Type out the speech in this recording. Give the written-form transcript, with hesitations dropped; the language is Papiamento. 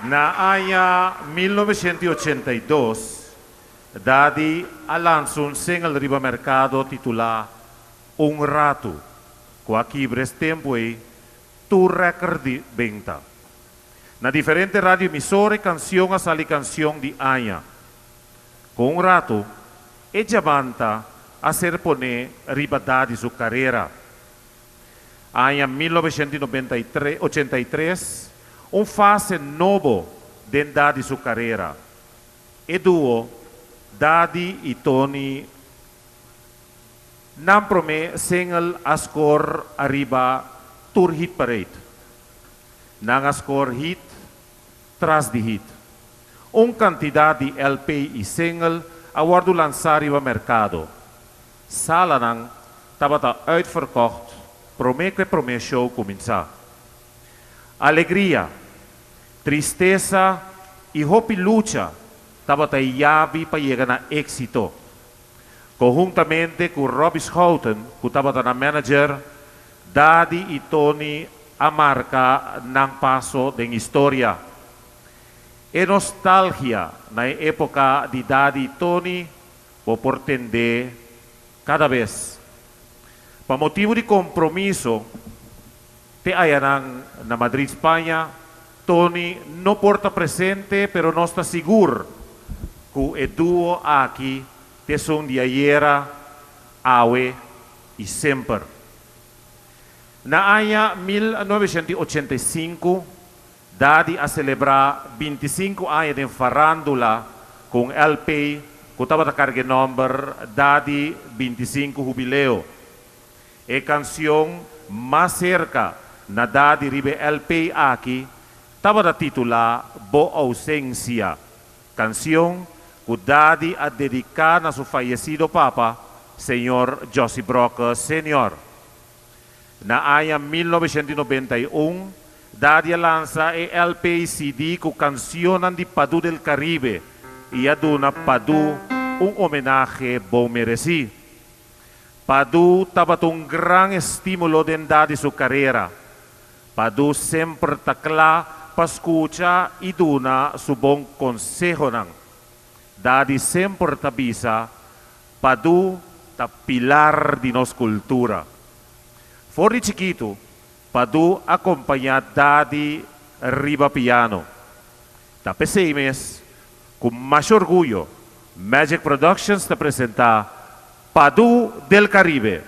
Na aña 1982, Dadi a lansa un single riba merkado titulá Un Ratu, ku a kibra e tempu ei tur rèkòrt di benta. Na diferente radio emisora e kansion a sali kansion di aña. Ku Un Ratu, e diamanta a ser poné riba Dadi su karera. Aña 1983, un fase nobo den Dadi su karera. E duo Dadi i Tony nan promé single a score ariba tur hit parade. Nan a score hit tras di hit. Un kantidat di LP i single a wòrdu lansá riba merkado. Salanan tabata uitverkocht promé ku e promé show kuminsá. Alegria, tristesa i hopi lucha tabata e yabi pa yega na éksito. Konhuntamente ku Robbie Schouten, ku tabata nan manager, Dadi i Tony a marka nan paso den historia. E nostalgia na e époka di Dadi i Tony bo por tendé kada bes. Pa motibu di kompromiso te ayanan na Madrid, Spaña, Tony no por ta presente pero nos ta sigur ku e duo aki t'esun di ayera, awe i semper. Na aña 1985 Dadi a selebrá 25 aña den farándula ku un LP ku tabata karga e nòmber Dadi 25 Hubileo. E kansion mas serka na Dadi riba e LP aki tabata titulá Bo Ousensia, kansion ku Dadi a dediká na su fayesido papa, señor Jossy Brokke Senior. Na aña 1991, Dadi a lansa e LP CD ku kansionnan di Padu del Caribe i a duna Padu un homenahe bon meresí. Padu tabata un gran estímulo den Dadi su karera. Padu semper ta kla pa skucha i duna su bon konsehonan. Dadi semper ta bisa, Padu ta pilar di nos kultura. For di chikitu, Padu a kompañá Dadi riba piano. Ta p'esei mes, ku masha orguyo, Magic Productions ta presentá Padu del Caribe.